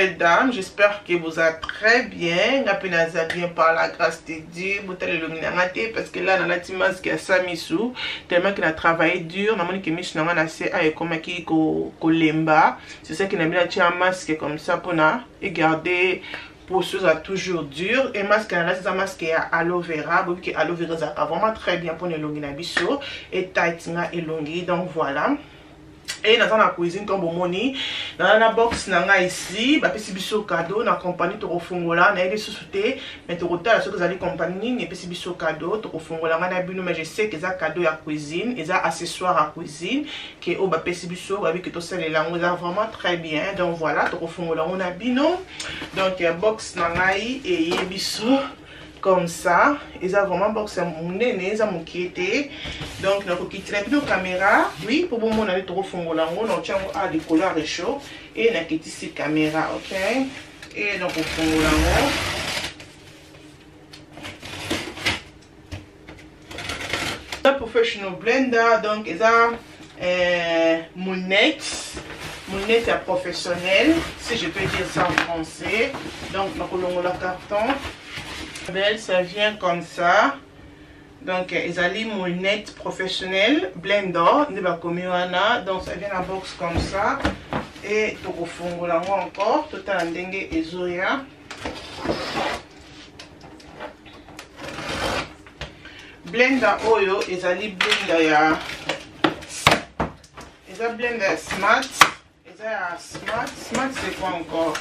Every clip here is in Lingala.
belle dame, j'espère que vous allez très bien. Nga pe naza bien par la grâce de Dieu. Botala elongi na nga te parce que là nalati masque ya Samisu tellement que na travaillé dur, namoni que misu na nga na se a ekomaki ko kolemba. C'est ça qui na bila tia masque comme ça pona et garder poso eza toujours dur et masque na lati eza masque ya aloe vera. Boyebi que aloe vera ezalaka vraiment très bien pona elongi na biso et tight nga elongi. Donc voilà. Et naza na cuisine comme bomoni naza na box na ngai ici bapesi biso cadeau na compagnie tokofungola nayebi lisusu te mais tokotala soki ezali compagnie nini epesi biso cadeau tokofungola ngai na bino mais je sais que eza cadeau ya cuisine eza accessoire ya cuisine ke oyo bapesi biso bayebi ke tosalela yango eza vraiment très bien. Donc voilà, tokofungola yango na bino. Donc box na ngai eye biso comme ça, eza vraiment box ya monene, eza mokie te. Donc nakokitela bino caméra, oui, po bomona nde tokofungola yango. Nakotia yango a likolo ya réchaud e nakitisi caméra, ok, e nakofungola yango. Eza professional blender, donc eza moulinette ya professionnel, si je peux dire ça en français. Donc nakolongola carton belle, ça vient comme ça. Donc ezali moulinette professionnelle blender nde bakomi wana. Donc ça vient na box comme ça et tokofungola yango encore totala ndenge ezoya. Blender oyo ezali blender ya, eza blender ya smart, eza ya smart. Smart c'est quoi encore?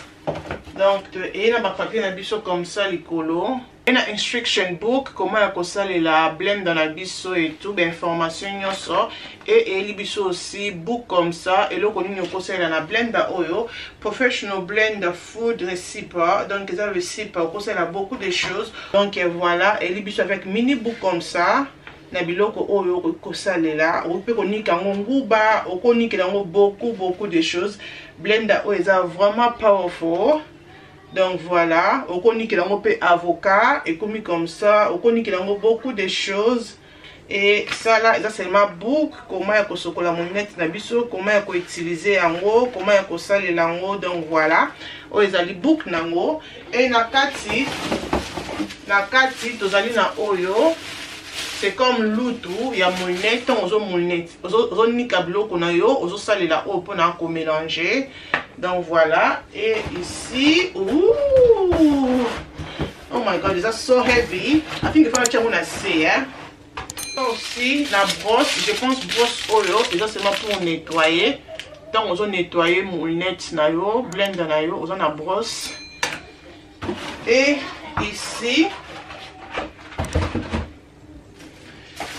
Donc eye na ba papier na biso comme ça likolo, e na instruction book comment ya kosalela blender na biso et tout, ba information nyonso. E eyeli biso aussi book comme ça, eloko nini okosalela na blender oyo, professional blender food recipe. Donc eza recipe okosalela beaucoup de choses. Donc voilà, eyeli biso avec mini book comme ça na biloko oyo okoki kosalela. Okoki mpe konika yango nguba, okonikela yango beaucoup beaucoup de choses. Blender oyo eza vraiment powerful. Donc voilà, okonikela yango mpe avocat ekomi comme ça, okonikela yango beaucoup de choses. Et ça là, eza seulement book comment ya kosokola moulinette na biso, comment ya koutiliser yango, comment ya kosalela yango. Donc voilà, oyo ezali book nango. Et na kati tozali na oyo, c'est comme lutu ya moulinette. Ntango ozo moulinette, ozonika biloko na yo, ozosalela oyo mpona komélanger. Donc voilà, et ici, ouh, oh my god, it's so heavy. I think if I check on I see, hein. Aussi la brosse, je pense brosse oyo eza seulement pour nettoyer. Tant ozo nettoyer moulinette na yo, blender na yo, ozo na brosse. Et ici,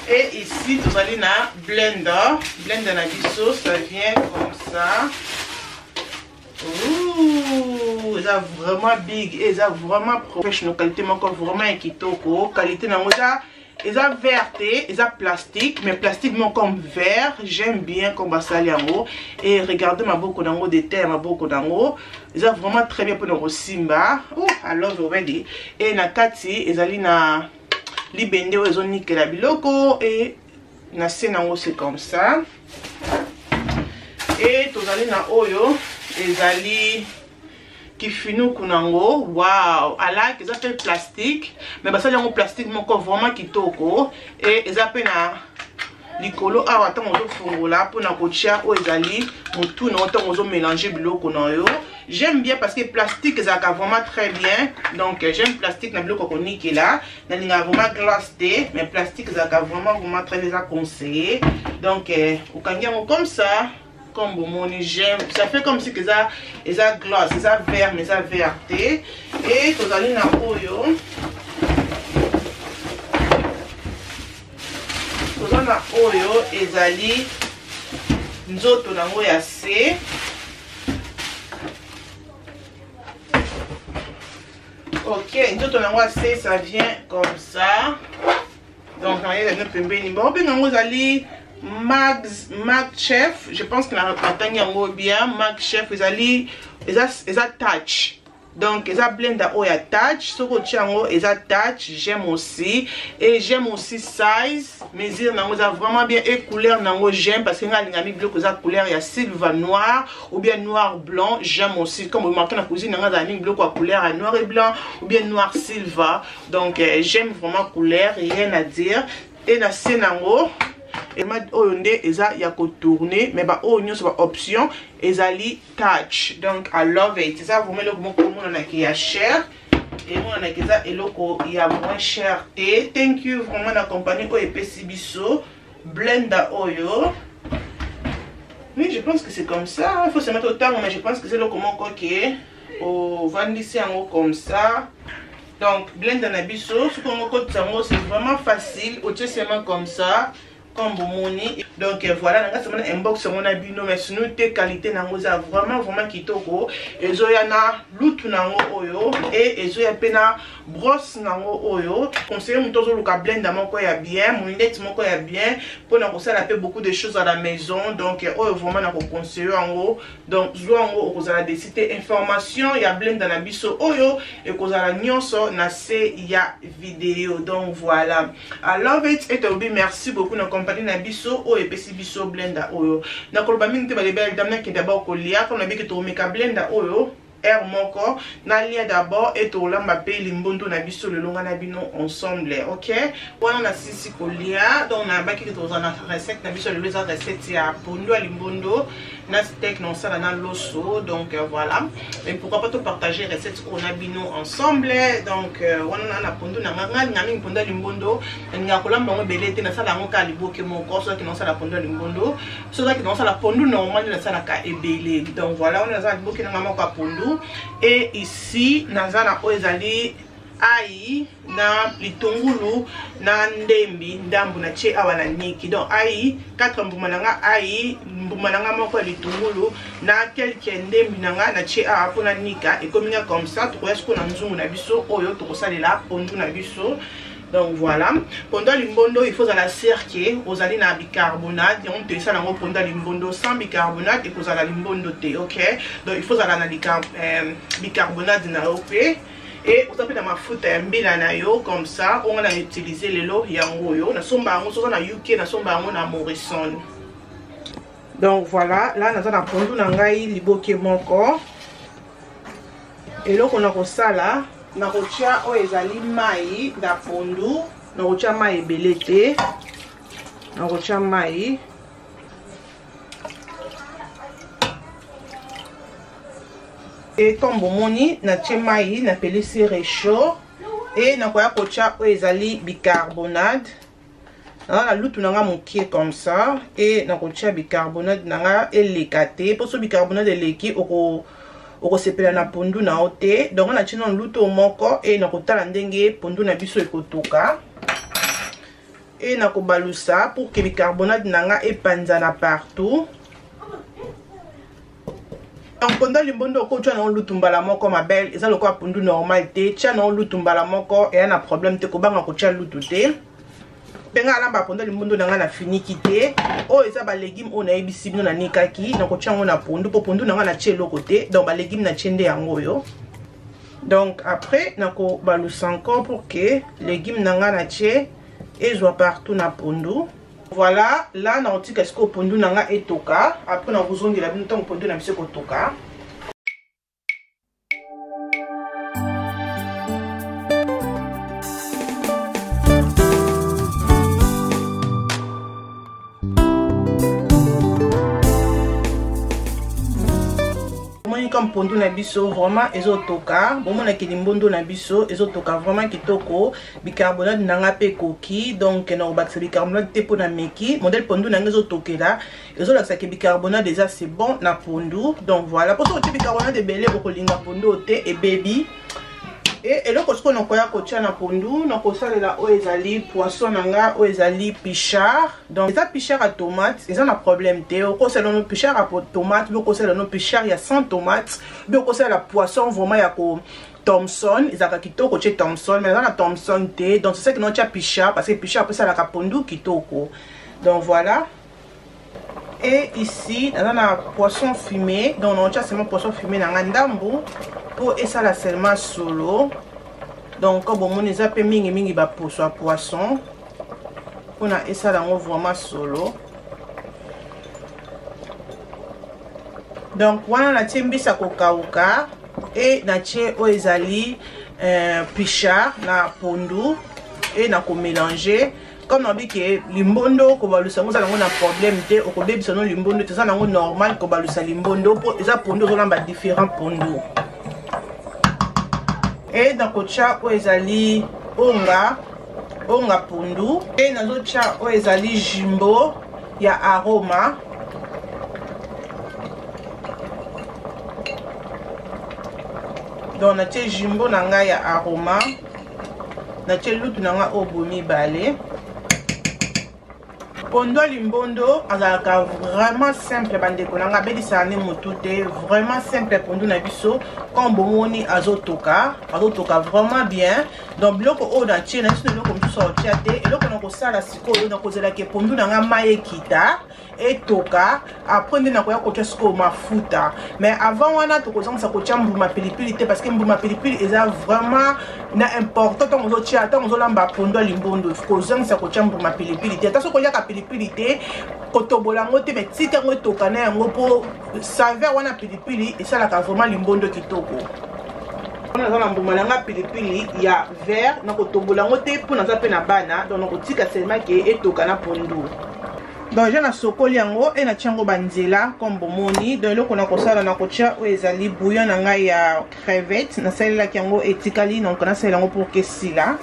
et ici tozali na blender. Blender na biso, ça vient comme ça. Ouh, eza vraiment big, eza vraiment professional, qualité moko vraiment ya kitoko. Qualité nango eza vert te, eza plastique, mais plastique moko comme vert. J'aime bien comme basali yango. Et regardez maboko nango, de terre maboko nango, eza vraiment très bien mpona kosimba. Ouh, I love already. Et na kati ezali na libende oyo ezonikela biloko, et na se nango c'est comme ça. Et tozali na oyo ezali kifinuku nango. Wow, I like, eza pe plastique, mais basali yango plastique moko vraiment kitoko. Et eza pe na likolo awa ntango ozofungola mpona kotia oyo ezali motu na yo ntango ozomélange biloko na yo. J'aime bien parce que plastique ezalaka vraiment très bien. Donc j'aime plastique na biloko ya konikela. Nalingaka vraiment glace te, mais plastique ezalaka vraiment vraiment très bien, eza conseillé. Donc okangi yango comme ça, comme bomoni, j'aime, ça fait comme si que eza glace, eza vert, mais eza vert te. Et tozali na oyo, toza na oyo ezali nzoto nango ya se. Ok, nzoto nango ya se, ça vient comme ça. Donc nayela bino pembeni. Bon, benga yango ezali Max, Mag Chef, je pense que na natangi yango bien. Mag Chef ezali, eza touch. Donc eza blender oyo ya touch, soki otie yango eza touch. J'aime aussi, et j'aime aussi size, mesure nango eza vraiment bien, et couleur nango j'aime, parce que nga alingami biloko eza couleur ya silver noir ou bien noir blanc. J'aime aussi, comme remarqué na cuisine nanga ezala mingi biloko ya couleur ya noir et blanc ou bien noir silver. Donc j'aime vraiment couleur, rien à dire. Et na se nango oyo nde eza ya kotourner, mais ba oyo nyonso ba option ezali touch. Donc I love it. Eza vraiment eloko moko omonanaki ya cher, emonanaki eza eloko ya moins cher te. Thank you vraiment na compagnie oyo epesi biso blender oyo. Oui, je pense que c'est comme ça, il faut se mettre au temps, mais je pense que c'est eloko moko ke ovandisi yango comme ça. Donc blender na biso, soki ongo kotisa yango, c'est vraiment facile, otie seulement comme ça, comme bomoni. Donc voilà, nanga sema na inbox yango na bino, mais sinon te qualité nango eza vraiment vraiment kitoko. Ezoya na lutu nango oyo, et ezoya pe na brosse nango oyo. Conseiller moto ozoluka blender moko ya bien, moulinette moko ya bien, mpona kosala pe beaucoup de choses à la maison. Donc oyo vraiment na koconseiller yango. Donc zwa yango, okozala déçu te. Information ya blender na biso oyo ekozala nyonso na se ya vidéo. Donc voilà, I love it. Et tobi merci beaucoup na compagnie na biso oyo epesi biso blender oyo. Nakoloba mingi te, balebele dame, nakende d'abord kolia, comme nabiki tokomeka blender oyo air moko, nalia d'abord et tolamba mpe limbondo na biso lelo nga na bino ensemble. Ok, wana nasisi kolia. Donc nayambaki ke tozala na recette na biso lelo, eza recette ya pondu ya limbondo na steak na osala na loso. Donc voilà, mais pourquoi pas topartager recette oyo na bino ensemble. Donc wana na na pondu na nga, nga alinga mingi pondu ya limbondo, nalingaka kolamba yango ebele te, nasala yango kaka liboke moko. Soki naosala pondu ya limbondo, soki naosala pondu normal nde nasalaka ebele. Donc voilà, wana naza na liboke nanga moko ya pondu, et ici naza na oyo ezali ai na litungulu na ndembi ndambu na tie awa na niki. Donc ai 4 mbuma na nga, ai mbuma na nga moko ya litungulu na quelque ndembi na nga na tie awa mpona nika. Ekomi nga comme ça. Tokoya sikoyo na nzungu na biso oyo tokosalela pondu na biso. Donc voilà, pondu ya limbondo, il faut ozala sûr ke ozali na bicarbonate. Yango moto esala yango pondu ya limbondo, sans bicarbonate ekozala limbondo te. Ok, donc il faut ozala na bicarbonate na yo mpe, et oza mpe na mafuta ya mbila na yo comme ça. Oyo nga na utiliser lelo yango oyo, nasomba yango soza na UK, nasomba yango na Morrison. Donc voilà, là naza na pondu na ngai liboke moko. Eloko na kosala, nakotia oyo ezali mai na pondu. Nakotia mai ebele te, nakotia mai e comme bomoni natie mai, napelisi réchaud, e nakoya kotia oyo ezali bicarbonate. Naza na lutu na nga mokie comme ça, e nakotia bicarbonate na nga, eleka te, mpo so bicarbonate eleki okosepela na pondu na yo te. Donc natie nano lutu moko, e nakotala ndenge pondu na biso ekotoka, e nakobalusa pour que bicarbonate na nga epanzana partout. Donc pondu ya limbondo, okotia nango lutu mbala moko, ma belle, eza lokola pondu normal te. Tia nango lutu mbala moko, eya na problème te, kobanga kotia lutu te. Mpe ngai alamba pondu ya limbondo na ngai na finiki te. Oyo eza balégume oyo nayebisi bino nanikaki, nakotia yango na pondu, mpo pondu na ngai natie eloko te. Donc balégume natie nde yango oyo. Donc après nakobalusa encore pour que légume na ngai natie ezwa partout na pondu. Voilà, là nakotika sikoyo pondu na ngai etoka, après nakozongela bino ntango pondu na biso ekotoka. Comme pondu na biso vraiment ezotoka, bomonaki limbondo na biso ezotoka vraiment kitoko. Bicarbonate na nga mpe ekoki, donc nakobakisa bicarbonate te mpona meki modèle pondu na nga ezotokela, ezolakisaka bicarbonate eza, c'est bon na pondu. Donc voilà, mpo soki otie bicarbonate ebele, okolinga pondu oyo te, ebebi. E eloko sikoyo nakoya kotia na pondu, nakosalela oyo ezali poisson na nga, oyo ezali pichard. Donc eza pichard ya tomate, eza na problème te. Okosalela no pichard ya tomate, mpe okosalela no pichard ya sans tomate, mpe okosalela poisson vraiment ya ko Thomson, ezalaka kitoko tie Thomson, mais naza na Thomson te. Donc c'est ça que naotia pichard, parce que pichard mpe esalaka pondu kitoko. Donc voilà, et ici naza na poisson fumé, donc naotia seulement poisson fumé na nga ndambu. mpo esala seulement solo. Donc bomoni eza mpe mingimingi baposo ya poisson mpona esala yango vraiment solo. Donc wana natie mbisi ya kokauka e natie oyo ezali pichard na pondu e na komélange. Comme nabi ke limbondo kobalusa yango eza nango na problème te, okobebisa no limbondo te, eza nango normal kobalusa limbondo mpo eza pondu, ozolamba différent pondu. E nakotya oyo ezali onga, onga pondu, e nazotya oyo ezali jumbo ya aroma. Donc natie jumbo na ngai ya aroma, natie lutu na ngai oyo boye mibale. Pondu ya limbondo azalaka vraiment simple bandeko na ngai, abelisaka nde motu te, vraiment simple pondu na biso. Comme bomoni azotoka, azotoka vraiment bien. Donc biloko oyo natie na biso na eloko mosusu akotia te. Eloko na kosala sikoyo, nakozelaka pondu na ngai mai ekita etoka, après nde nakoya kotia sikoyo mafuta. Mais avant wana tokozangisa kotia mbuma pilipili te, parce que mbuma pilipili eza vraiment na important ntango ozotia, ntango ozolamba pondu ya limbondo, kozangisa kotia mbuma pilipili te. Ata soki oliaka pilipili te, kotobola yango te, mais tika yango etoka na yango mpo saveur wana pilipili esalaka vraiment limbondo kitoko. Wana naza na mbuma na nga pilipili ya vert, nakotobola yango te mpo naza mpe na bana, donc nakotika seulement ke etoka na pondu. Donc déjà nasokoli yango e natia yango banzela comme bomoni. Donc eloko nakosala, nakotia oyo ezali bouillon na ngai ya crevette, nasalelaki yango etikali, donc nasalela yango pour ke esila.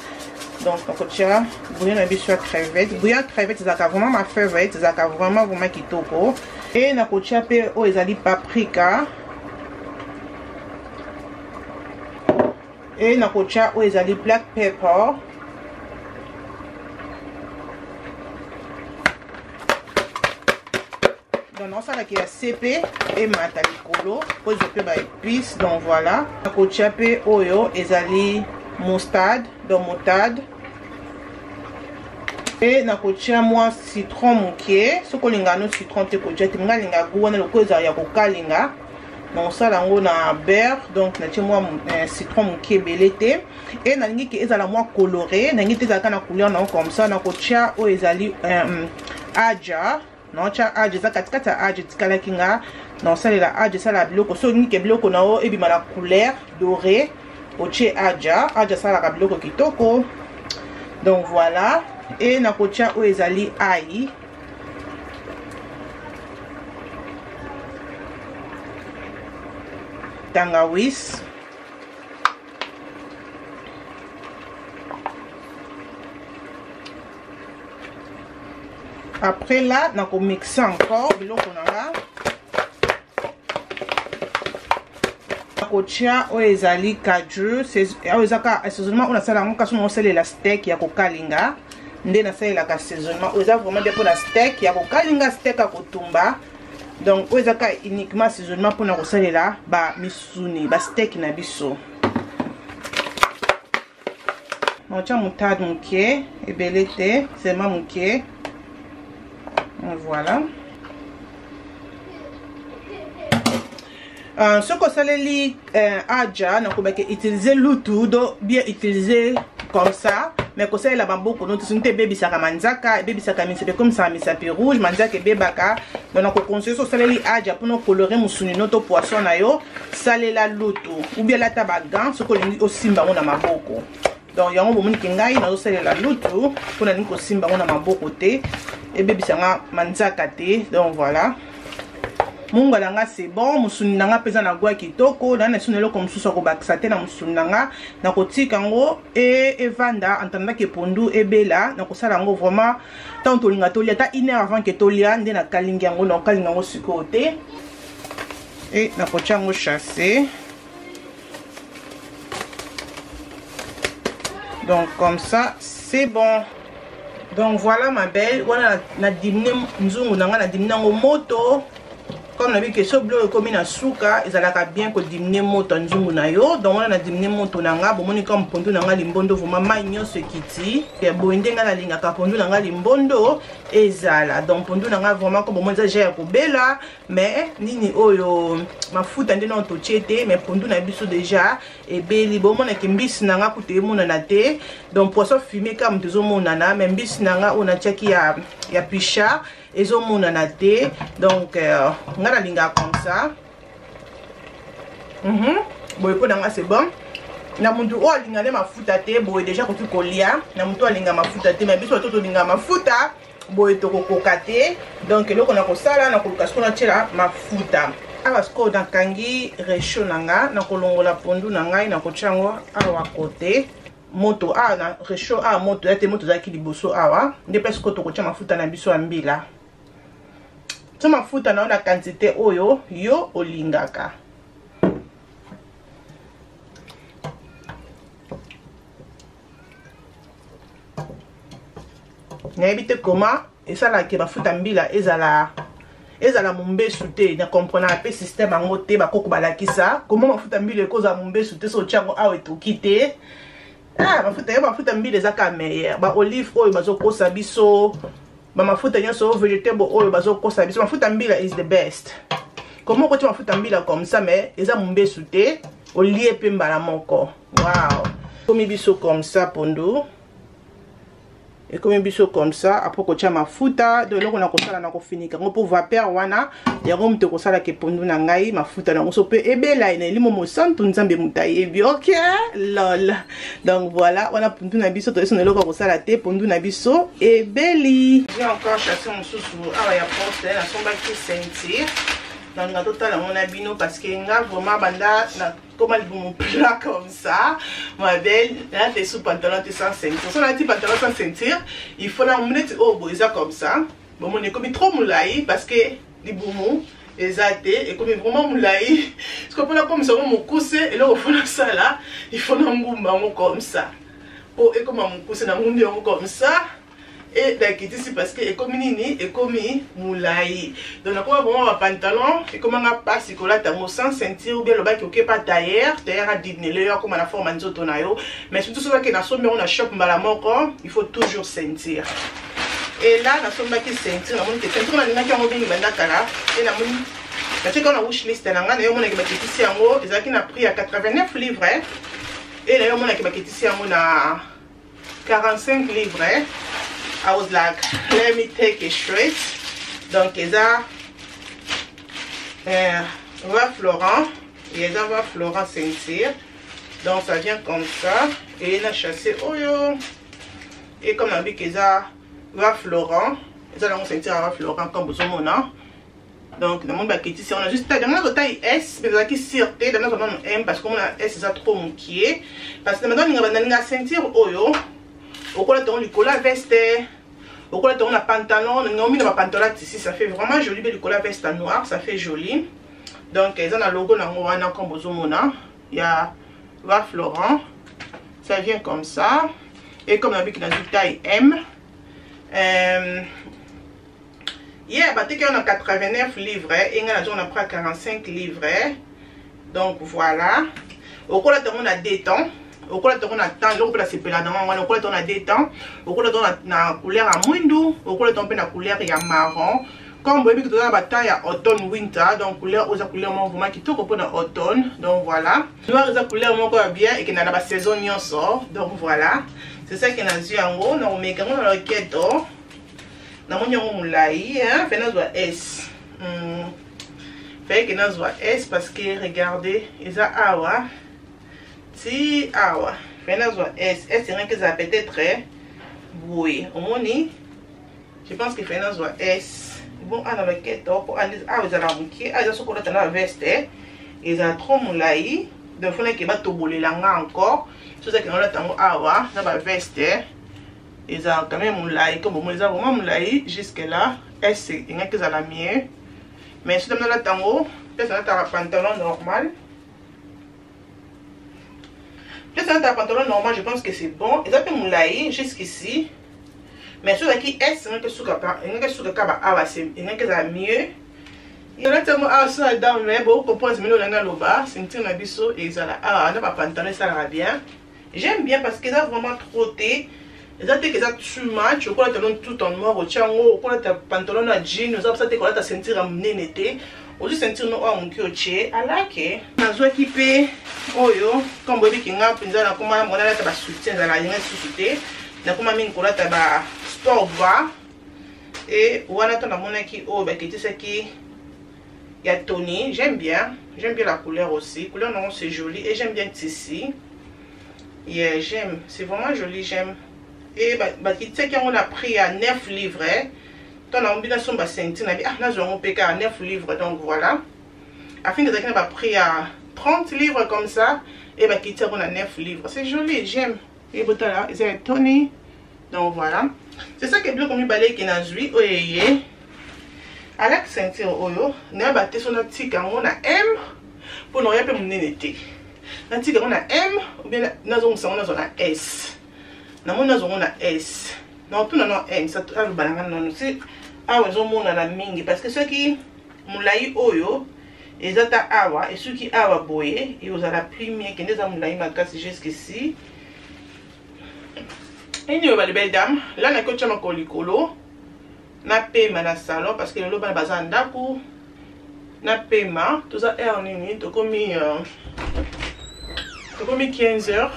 Donc nakotia bouillon na biso ya crevette. Bouillon ya crevette ezalaka vraiment ma favorite, ezalaka vraiment vraiment kitoko. E nakotia mpe oyo ezali paprika, e nakotia oyo ezali black pepper. Donc naosalaki ya cp emata likolo po ezwa mpe ba épice. Donc voilà, nakotia mpe oyo ezali moutarde, donc moutarde, e nakotia mwa citron moke. Soki olingaka no citron te, kotia te. Nga alinga goût wana lokola ezala ya kokalinga, nakosala yango na beurre. Donc natie mwa citron moke, ebele te. E nalingi ke ezala mwa coloré, nalingi te ezalaka na couleur nango comme ça. Nakotia oyo ezali aja, naotya aja, eza katikati ya aja etikalaki nga, naosalela aja esala biloko. So olingi ke biloko na yo ebima na couleur doré, otie aja. Aja asalaka biloko kitoko. Donc voilà, e nakotia oyo ezali ai, tangawis. Après là, nakomixe encore biloko na nga. Nakotia oyo ezali kaju, oyo eza ka assaisonnement oyo nasala yango kasi naosalela steak ya kokalinga. Nde nasalelaka assaisonnement oyo eza vraiment bien mpona steak ya kokalinga, steak ya kotumba. Donc oyo eza ka uniquement assaisonnement mpona kosalela bamisuni, basteak na biso. Nakotia moutarde moke, ebele te, seulement moke. Voilà. Soki osaleli aja, nakobaki utiliser lutu do bien utiliser comme ça, mais kosalela maboko no te, te ebebisaka manzaka, ebebisaka misapi, ekomisaka misapi rouge, manzaka ebebaka. Donc nakoconseille, so osaleli aja mpona okolore mosuni no to poisson na yo, salela lutu ou bien lata bagant soki olingi osimba yango na maboko. Donc yango bomoniki ngai nazosalela lutu mpona nalingi kosimba yango na maboko te, ebebisanga manzaka te. Donc voilà, mungwa na nga c'est bon, mosuni na nga mpenza na gwa kitoko. Na na sino eloko mosusu akobakisa te na mosuni na nga, nakotika yango e evanda entendant ke pondu ebela. Nakosala yango vraiment ntango tolinga tolia, ata une heure avant ke tolia nde nakalingi yango, nakokalinga yango sikoyo te. E nakotia yango chasse. Donc comme ça c'est bon. Donc voilà ma belle, wana na dimine nzungu na nga, na dimine yango moto. Comme nabi ke so biloko ekomi na suka, ezalaka bien kodimine moto ya nzungu na yo. Donc wana na dimine moto na nga, bomoni comme pondu na nga limbondo vraiment mai nyonso ekiti. Ya boye nde nga nalingaka pondu na nga limbondo ezala. Donc pondu na nga vraiment comme bomoni eza déjà ya kobela, mais nini oyo mafuta nde nano totie te, mais pondu na biso déjà ebeli. Bomona ke mbisi na nga kutu emonana te. Donc poisson fumé kaka moto ezomonana, mais mbisi na nga oyo natiaki ya picha ezomonana te. Donc nga nalingaka comme ça. Boye mpo na nga c'est bon. Na mutu oyo alinga nde mafuta te, boye déjà koki kolia. Na mutu oyo alinga mafuta te, mais biso bato tolinga mafuta, boye tokokoka te. Donc eloko na kosala, na koluka sikoyo natiela mafuta awa. Sikoyo nakangi réchaud na nga, na kolongola pondu na ngai, na kotia yango awa kote moto awa na réchaud awa. Moto ya te, moto ezalaki liboso awa nde mpe sikoyo tokotia mafuta na biso ya mbila. Tia mafuta na yo na quantité oyo yo olingaka. Nayebi te koma esalaka mafuta mbila ezala mombesu te. Na comprenaka mpe système yango te. Bakoko balakisa koma mafuta mbila ekozala mombesu te. So otia yango awa, etoki te. Ah, mafuta yo, mafuta mbila eza ka meilleur. Ba olive oyo bazokosa biso, bamafuta nyonso oyo vegetable oyo bazokosa biso, mafuta mbila is the best. Koma okotia mafuta mbila comme ça, mais eza mombesu te, olie mpe mbala moko. Wow, ekomi biso comme ça, pondu ekomi biso comme ça après kotia mafuta. Donc eloko na kosala, na kofinika yango mpo vapeur wana yango moto ekosalaka epondu na ngai mafuta nango so mpe ebela na elimo mosantu. Nzambe moto ayebi. Ok, lol. Donc voilà, wana pondu na biso toyesi na eloko ya kosala te, pondu na biso ebeli. J'ai encore chasse mosusu awa ya porte. Nasombaki ceinture, nalinga totala yango na bino, parce que nga vraiment banda na koma libumu plat comme ça, ma belle, nalata esu pantalon te sans ceinture. So nalati pantalon sans ceinture, il faut na neti oyo boye eza comme ça, bomoni ekomi trop molai, parce que libumu eza te, ekomi vraiment molai. Parce que mpona komisa yango mokuse, eloko faut nasala, il faut na ngumba yango comme ça po ekoma mokuse. Na ngumbi yango comme ça e nakitisi, parce que ekomi nini? Ekomi molai. Donc nakoma vraiment bapantalon ekomanga mpasi kolata yango sans ceinture, ou bien lobaki okepa tailleur, tailleur adinele yo, akoma na forme ya nzoto na yo. Mais surtout soki ake nasombi yango na shop mbala moko, il faut toujours ceinture. Et là nasombaki ceinture, namoni te ceinture nalingaki yango mingi banda kala e namoni natiaki yango na wish list na ngai. Naye omonaki bakitisi yango, ezalaki na prix ya 89 livres e naye omonaki bakitisi yango na 45 livres. I was like, let me take it straight. Donc eza Ralph Lauren, eza Ralph Lauren ceinture. Donc ça vient comme ça et na chassé oyo. Et comme nabiki eza Ralph Lauren, eza nango ceinture ya Ralph Lauren comme bozomona. Donc namoni bakitisi yango na juste taille yango, taille S, mais ezalaki sûr te. Donc nazwa nano M, parce que omona S eza trop mokie, parce que maintenant nalinga ceinture oyo okolata yango likolo ya veste, okolata yango na pantalon. Nalinga mingi na bapantalon ya tissu, ça fait vraiment joli. Mpe likolo ya veste noir, ça fait joli. Donc eza na logo nango wana comme bozomona ya Ralph Lauren. Ça vient comme ça et comme nabiki nazwi taille M. Yeah, bateki yango na 89 livres e ngai nazongo na près 45 livres. Donc voilà, okolata yango na deux temps, okolata yango na temps. Eloko mpe nasepela nango wana, okolata yango na deux temps, okolata yango na couleur ya mwindu, okolata yango mpe na couleur ya marron. Comme boyebi ke toza na batemps ya automne, winter, donc couleur oyo eza couleur moko vraiment kitoko mpona automne. Donc voilà, noir eza couleur moko ya bien, ekenda na basaison nyonso. Donc voilà, c'est ça ke nazwi yango. Nakomeka yango na loketo, namoni yango molai fe nazwa S. Fallait que nazwa S parce que regardez, eza awa ti awa. Fe nazwa S. S engaki ezala peut-être boye, omoni. Je pense que fe nazwa S. Bon, awa na loketo, po awa ezala mokie, awa eza soki olata na veste ezala trop molai. Donc faut nake batobolela nga encore. So ezaki nalata yango awa na baveste, eza quand même molai. Comme bomoi eza vraiment molai jusque là, S engaki ezala mieux. Mais soki nalata yango, peut-être nalataka pantalon normal, peut-être nalataka pantalon normal. Je pense que c'est bon, eza mpe molai jusqu'ici. Mais soki ezalaki S, engaki esuka kaka awa, engaki ezala mieux. Nalati yango awa so na dame, mais bo comprendre mino na loba, ceinture na biso ezala awa na ba pantalon esalaka bien. J'aime bien parce que eza vraiment trop te. Eza te que eza too much, okolata non tout en noir otia yango, okolata pantalon na jean, oza posa te kolata ceinture ya monene te. Ozwi ceinture no oyo moke otie, alake. Nazwaki mpe oyo, comme boyebi ke nga mpenza nakoma mona nalata ba soutien ezalaka linga lisusu te. Nakoma mingi kolata ba sport bra. Et wana to namonaki oyo baketisaki ya Tony, j'aime bien. J'aime bien la couleur aussi. Couleur non, c'est joli et j'aime bien tissu. Yeah, j'aime. C'est vraiment joli, j'aime. Et bakitisaki yango na prix ya 9 livres. To na mbina somba ceinture na bi ah nazwa yango pe kaka 9 livres donc voilà. Afin ezalaki na ba prix ya 30 livres comme ça et bakitisi yango na 9 livres. C'est joli, j'aime. Et botala, eza ya Tony. Donc voilà. C'est ça que biloko mibale ke nazwi oyo eye. Alaki ceinture oyo, nayeba te so natika yango na M mpo na oya mpe monene te. Natika yango na M ou bien nazongisa yango nazwa na S. Namoni nazwa yango na S. Na otuna na M, sa aloba na nga nano si awa ezomonana mingi parce que soki molai oyo eza ta awa esuki awa boye ekozala plus mieux kende eza molai makasi jusqu'ici. Anyway, ba belle dame, là na kotia makolo likolo na pema na salon parce que lelo bana baza ndako na pema toza heure nini tokomi tokomi 15 heures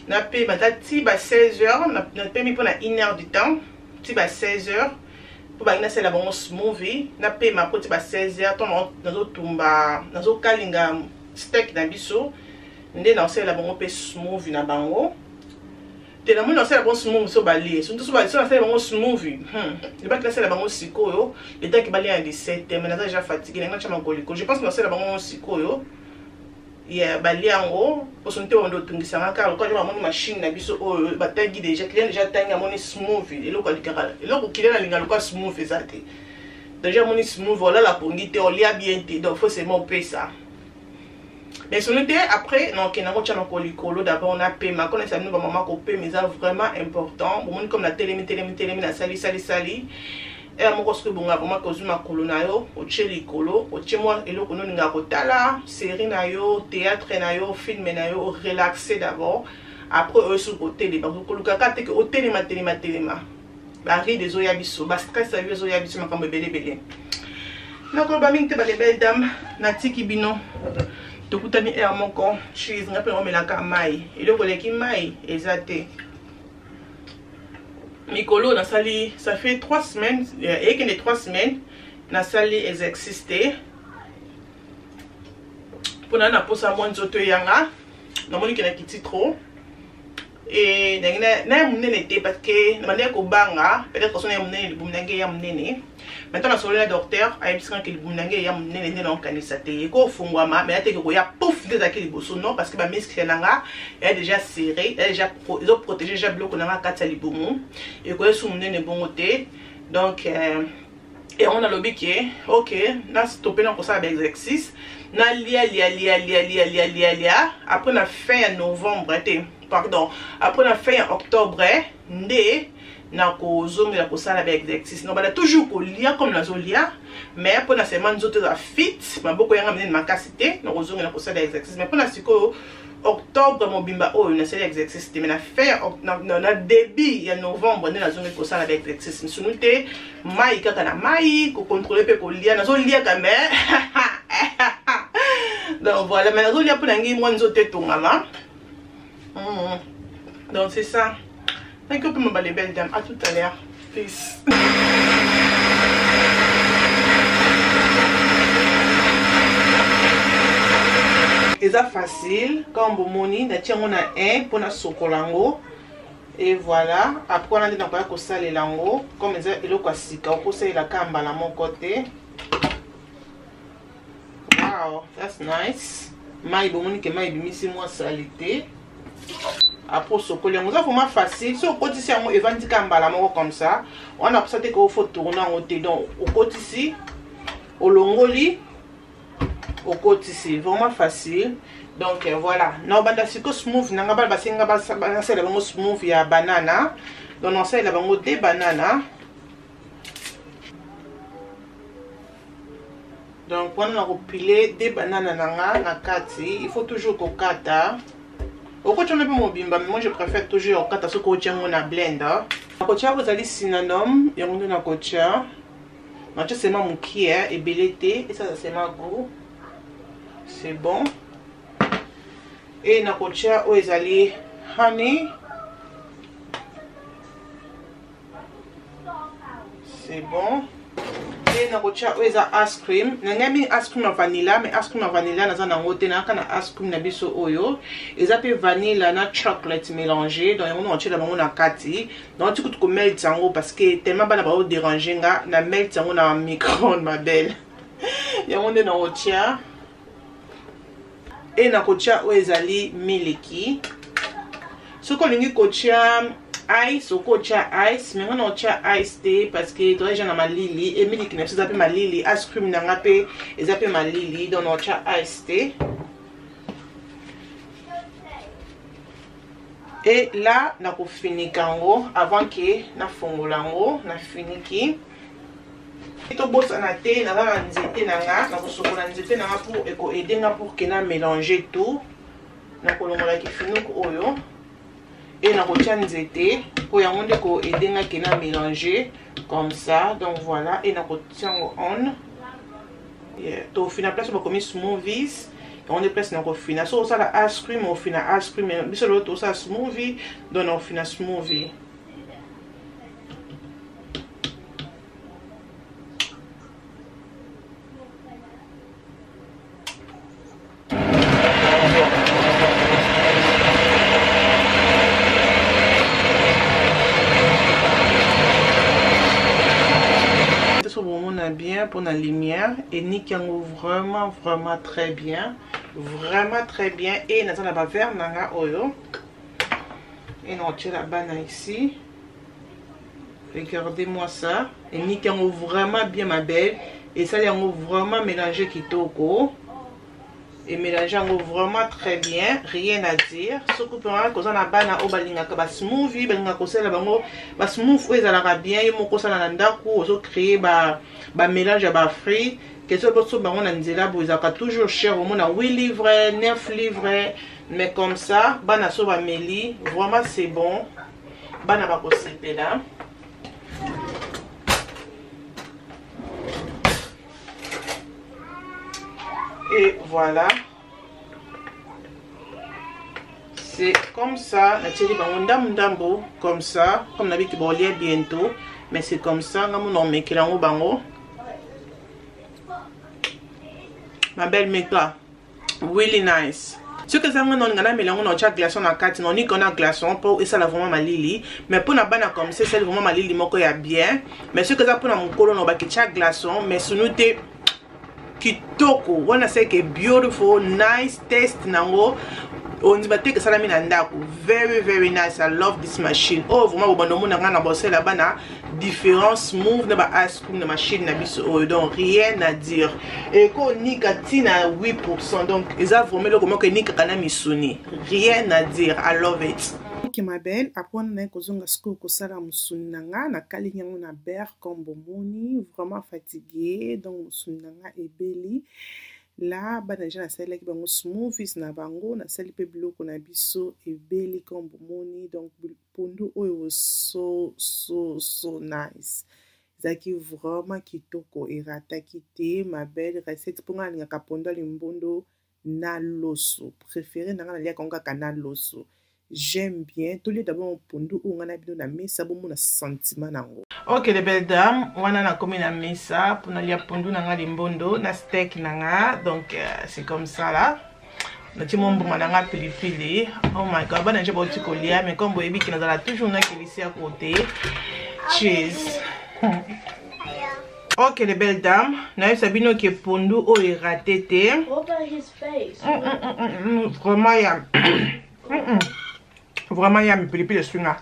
na pema ta ti ba 16 heures na pemi mpona 1 heure du temps ti ba 16 heures mpo bangi nasala bango smoothie na pema mpo ti ba 16 heures to nazotumba nazokalinga steak na biso nde naosalela bango mpe smoothie na bango te. Namoni nasala bango smoothie so balie surtout so nasala bango smoothie, lebaki nasala bango sikoyo letaki balia na 17, mais naza déjà fatigué, nangi natya makolo likolo. Je pense nasala bango sikoyo ya balia yango poso te bando otungisanga kaka lokola bamoni machine na biso oyo batangi déjà client déjà atangi amoni smoothie eloko alikaka eloko client alinga lokola smoothie eza te. Déjà amoni smoothie, olala pongi te, olia bien te, donc faut seulement opesa. Mais soni te après nakokende yango tia makolo likolo. D'abord napema konesa bino bamama, kopema eza vraiment important. Bomoni comme natelemi telemi telemi, nasali sali sali heure moko soki ebonga vraiment kozwi makolo na yo otie likolo, otie mwa eloko no olingaka kotala, série na yo, théâtre na yo, film na yo, orelaxe d'abord, après oyo soki kotelema kolukaka te ke otelema telema telema, barides ezoya biso, bastress ya yo ezoya biso, makambo ebele ebele. Nakoloba mingi te, bale belle dame, natiki bino, tokutani heure moko. Cheese nga mpe naomelaka mai, eloko eleki mai eza te. Mikolo nasali, ça fait 3 semaines, eyekende 3 semaines nasali exercice te mpona na posa mwa nzoto eyanga. Namoni ke nakiti trop e ndenge na ya monene te parce que na bandaki kobanga peut-être so na ya monene libumu na ngai ya monene. Maintenant nasololi na docteur, ayebisaka ke libumu na ngai ya monene nde naokanisa te ekofungwama, mais ateke koya pouf nde ezalaki liboso, non, parce que bamuscle na nga eya déjà serré, eya déjà ezoprotege déjà biloko na nga kati ya libumu, ekoya su monene bongo te. Donc yango nalobi ke ok, nastope na kosala baexercice, nalia lia lia lia lia lia lia lia. Après na fin ya novembre te, pardon, après na fin ya octobre nde nakozongela kosala baexercice. No banda toujours kolia comme nazolia, mais mpona seulement nzoto eza fit, maboko yanga minene makasi te, nakozongela kosala exercice. Mais mpona sikoyo octobre mobimba oyo nasali exercice te, mais na fin na début ya novembre nde nazongi kosala baexercice. Misunu te, mai kaka na mai, kocontrôle mpe kolia, nazoliaka mais donc voilà, mais nazolia mpona ngai mwa nzoto etongama. Donc c'est ça. Thank you pour les belles dames, à tout à l'heure, peace. Eza facile quand bomoni natie yango na 1 mpona sokola yango et voilà. Après wana nde nakoya kosalela yango. Comme eza eloko ya sika, okosalela kaka mbala moko te. Wow, that's nice. Mai bomoni ke mai ebimisi mwa saleté. Après osokoli yango, eza vraiment facile. So okotisi yango, evandi kaka mbala moko comme ça wana, kosa te ke ofo tourne yango te. Donc okotisi, olongoli, okotisi, vraiment facile. Donc voilà, na obanda siko smooth nanga. Bana basenga basalela bango smooth ya banana, donc nasalela bango de banana. Donc wana nakopile de banana na nga na kati. Il faut toujours kokata. Okotia mpe mobimba, mais moi je préfère toujours kokata soki otia yango na blender. Nakotia oyo ezali cinnamon, yango nde nakotia. Nakotia seulement mokie, ebele te, esala seulement goût. C'est bon. Et nakotia oyo ezali honey. C'est bon. Et nakotia oyo eza ice cream. Na ngai mingi ice cream ya vanilla, mais ice cream ya vanilla naza nango te, nayaka na ice cream na biso oyo. Eza pe vanilla na chocolate mélangé, donc yango nakotiela bango na kati. Donc ti kutu ko melt yango parce que tellement bana bao déranger nga, na melt yango na micro-ondes ma belle. Yango nde nakotia. Et nakotia oyo ezali miliki. Soki olingi kotia ice, okotia ice, mais nga nakotia ice te parce que toza déjà na malili et miliki na biso eza pe malili, ice cream na nga pe eza pe malili, donc nakotia ice te. Et là nakofinika yango avant que nafongola yango, nafiniki. Tobosana te, naza na nzete na nga, nakosokola nzete na nga pour eko aider nga pour que na mélanger tout. Nakolongola kifinuku oyo et nakotia nzete po yango nde ko aider nga que na mélanger comme ça. Donc voilà, et nakotia yango on. Yeah. Tofina place bakomi smoothies, yango nde place nakofina. So osala ice cream, ofina ice cream, biso lelo tosala smoothie, donc nakofina smoothie. Bien pour la lumière et niki yango vraiment vraiment très bien, vraiment très bien. Et naza na ba verre nanga oyo et na otie la bana ici. Regardez-moi ça. Et niki yango vraiment bien ma belle. Et ça yango vraiment mélangé kitoko. Et mélanger yango vraiment très bien, rien à dire. Soki pe wana koza na bana oyo balingaka ba smoothie, balingaka kosala bango ba smoothie oyo ezalaka bien, yo moko osala na ndako, ozo créer ba mélange ya ba fruits. Question boso bango na nzela bo ezalaka toujours cher, omona 8 livres, 9 livres, mais comme ça bana so ba meli, vraiment c'est bon. Bana ba kosepela. Et voilà, c'est comme ça. Natieli bango ndambu ndambu comme ça, comme nabiki bolia bientôt, mais c'est comme ça. Ngamu no mekela ngo bango. Ma belle meka, really nice. Ce que ça nga non ngana melango na cha glaçon na kati, non ni kona glaçon pour et ça la vraiment malili, mais pour na bana comme ça c'est vraiment malili moko ya bien, mais ce que ça pour na mukolo no ba ki cha glaçon, mais sunu te kitoko wana c'est que beautiful nice taste nango on va te que salami na ndako. Very very nice. I love this machine. Oh vraiment bobando mona nga na bosela bana différence move na ba ice cream na machine na biso oyo, donc rien à dire. Et ko nika tina 8%, donc eza vraiment eloko moko enika kana misuni, rien à dire. I love it. Ok ma belle, après on a kozonga siko kosala musuni na nga na kalingi yango na beurre comme bomoni, vraiment fatigué, donc musuni na nga ebeli. Là bana déjà nasalelaki bango smoothies na bango, nasali pe biloko na biso ebeli comme bomoni, donc pondu oyo so so so nice. Ezalaki vraiment kitoko, erataki te ma belle recette. Mpo nga nalingaka pondu ya limbondo na loso, préféré na nga naliaka yango kaka na loso. J'aime bien. Tolia d'abord pondu oyo nga na bino na mesa, bomona sentiment nango. Ok les belles dames, wana nakomi na mesa pour nalia pondu na nga limbondo na steak na nga, donc c'est comme ça là. Nati mwa mbuma na nga pilipili. Oh my god, bana nje bauti kolia, mais comme boyebi ki nazala toujours na kelisi à côté. Cheese. Ok les belles dames, nayebisa bino ke pondu oyo eraté te. What about his face? Vraiment ya. Vraiment ya pilipili esunga.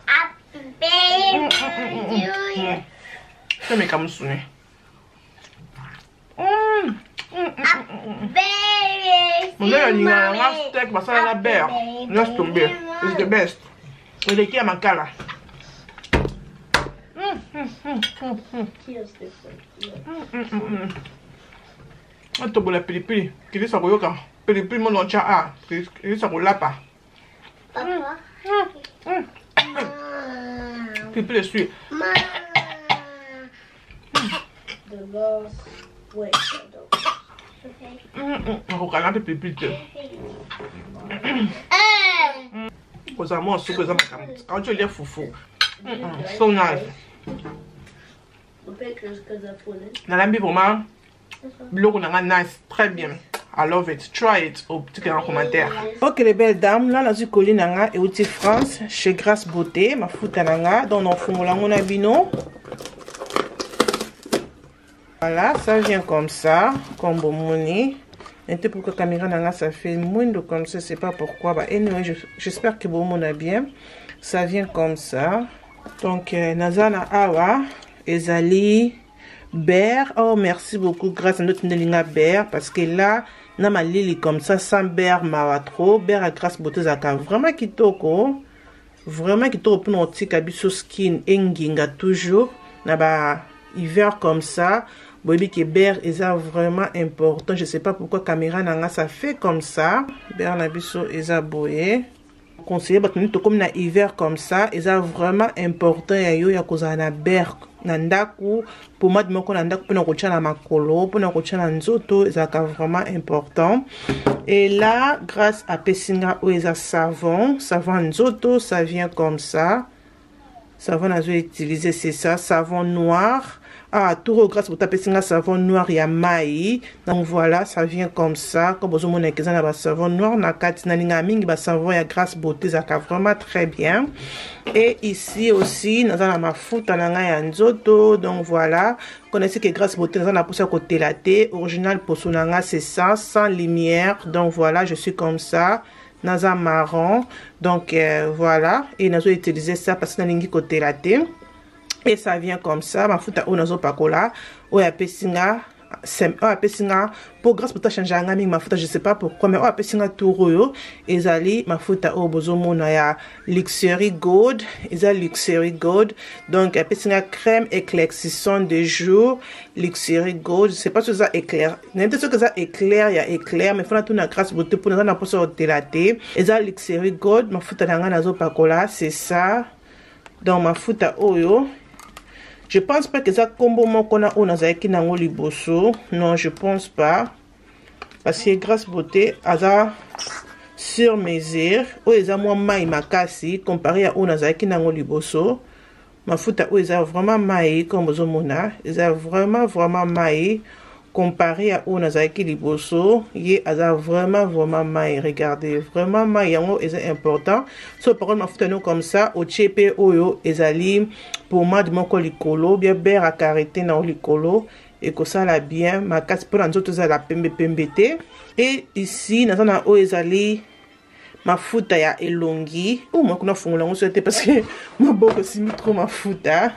Tomeka mosuni. Monene alingaka nga steak basala na beurre. Laisse tomber. It's the best. Eleki ya makala. Atobola pilipili kilisa koyoka pilipili mono otya a kilisa kolapa. Papa. Pilipili esui. Nakokanga mpe pilipili te. Kozala mwa supu eza makambo. Auti olia fufu. So nice. Nalambi vraiment biloko na nga nice, très bien. I love it. Try it au petit en commentaire. Ok les belles dames, là nazwi colis na nga euti France chez Grace Beauté, mafuta na nga donc nafungola ngo na bino. Voilà, ça vient comme ça, comme bomoni. Un peu pourquoi caméra na nga ça fait mwindo comme ça, c'est pas pourquoi. Bah anyway, j'espère que bomona bien. Ça vient comme ça. Donc naza na awa ezali beurre. Oh merci beaucoup Grâce ndoto ndelinga beurre parce que là na malili comme ça sans beurre mawa trop. Beurre à Grâce Beauté zaka vraiment kitoko. Vraiment kitoko pour notika biso skin enginga toujours na ba hiver comme ça. Boyebi que beurre eza vraiment important. Je sais pas pourquoi caméra nanga ça fait comme ça. Beurre na biso eza boye. Conseiller bato nito comme na hiver comme ça, eza vraiment important ya yo ya kozala na beurre na ndaku, pomade moko na ndaku pona kotia na makolo, pona kotia na nzoto, ezalaka vraiment important. Et là, grâce à Pessinga oyo eza savon, savon nzoto, ça vient comme ça. Savon nazo utiliser, c'est ça, savon noir. Ah, tout grâce pour taper singa savon noir ya mai. Donc voilà, ça vient comme ça. Comme vous avez vu, na savon noir na kati na linga mingi ba savon ya Grâce Beauté ça vraiment très bien. Et ici aussi, nous avons mafuta na nga ya nzoto. Donc voilà, connaissez que Grâce Beauté nous avons la côté la thé original poso na nga c'est ça, sans lumière. Donc voilà, je suis comme ça. Naza marron. Donc voilà, et nous avons utilisé ça parce que na lingi côté la thé. Et ça vient comme ça, mafuta oyo nazo pakola, oyo apesinga, sem, oyo apesinga, pour grâce pour ta changer nga mingi mafuta, je sais pas pourquoi, mais oyo apesinga tour oyo, ezali mafuta oyo bozomona ya Luxury Gold, eza Luxury Gold, donc apesinga crème éclaircissante de jour, Luxury Gold, je sais pas si eza éclair, nayebi te soki eza éclair ya éclair, mais fona tuna Grâce Beauté pour naza na posa kotela te, eza Luxury Gold, mafuta na nga nazo pakola, c'est ça. Donc mafuta oyo, je pense pas que ça combo moko na oyo nazalaki nango liboso. Non, je pense pas. Parce que Grâce Beauté aza sur mesure. Oyo eza mwa mai makasi comparé à oyo nazalaki nango liboso. Mafuta oyo eza vraiment mai comme bozomona, eza vraiment vraiment mai comparé à oyo nazalaki liboso. Ye aza vraiment vraiment mai. Regardez, vraiment mai yango eza important. So par contre mafuta no comme ça otie pe oyo ezali pommade moko likolo, bien beurre à karité na likolo ekosala bien makasi mpona nzoto ezala pembe pembe te. Et ici naza na oyo ezali mafuta ya elongi. Oh, moi kuna fungola yango te parce que maboko esimi trop mafuta.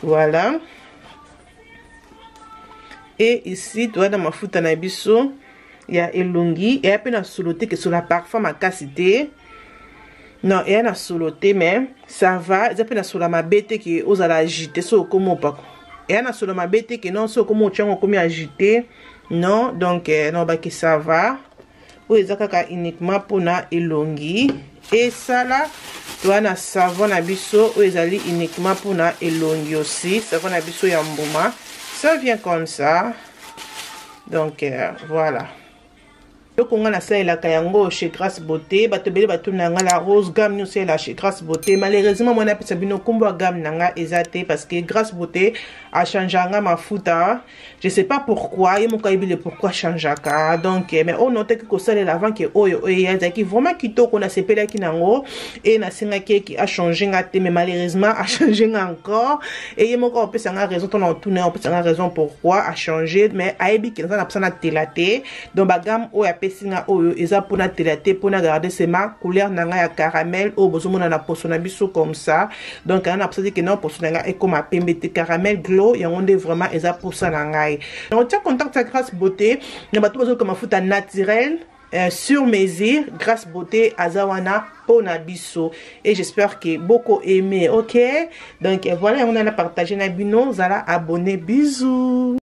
Voilà. Et ici, tu as dans mafuta na biso ya elongi, et pe na solo te que sur la parfum makasi te. Non, et na solo te mais ça va, eza pe na solo mabete que ozala agité so komo pako. Et na solo mabete que non so komo tchango komi agité. Non, donc non ba que ça va. Oyo eza kaka uniquement pona elongi. Et ça là, tu as na savon na biso oyo ezali uniquement pona elongi aussi, savon na biso ya mbuma. Ça vient comme ça. Donc voilà. Eloko nga nasalelaka yango chez Grâce Beauté. Bato ebele batuna nga la rose gamme nyonso ela chez Grâce Beauté. Malheureusement, moi napesa bino kombo ya gamme na nga eza te parce que Grâce Beauté a changé nga mafuta. Je sais pas pourquoi, ye moko ayebi le pourquoi changeaka. Donc mais on note que kosalela avant que oyo oyo ezalaki vraiment kitoko, nasepelaki nango et nasengaki ki a changé nga te, mais malheureusement a changé nga encore. Et ye moko opesa nga raison, ton otuna opesa nga raison pourquoi a changé, mais ayebi ki naza na posa na tela te. Donc ba gamme oyo apesi nga oyo eza pona tela te, pona garder c'est ma couleur na nga ya caramel oyo bozomona na poso na biso comme ça. Donc na posa te ke na poso na nga ekoma pembe te, caramel glow yango nde vraiment eza posa na ngai. Donc tia contact ya Grâce Beauté na bato bazoluka mafuta naturel sur mesure. Grâce Beauté aza wana pona biso et j'espère que beaucoup aimé. OK, donc voilà, on a partagé na bino, zala abonné, bisous.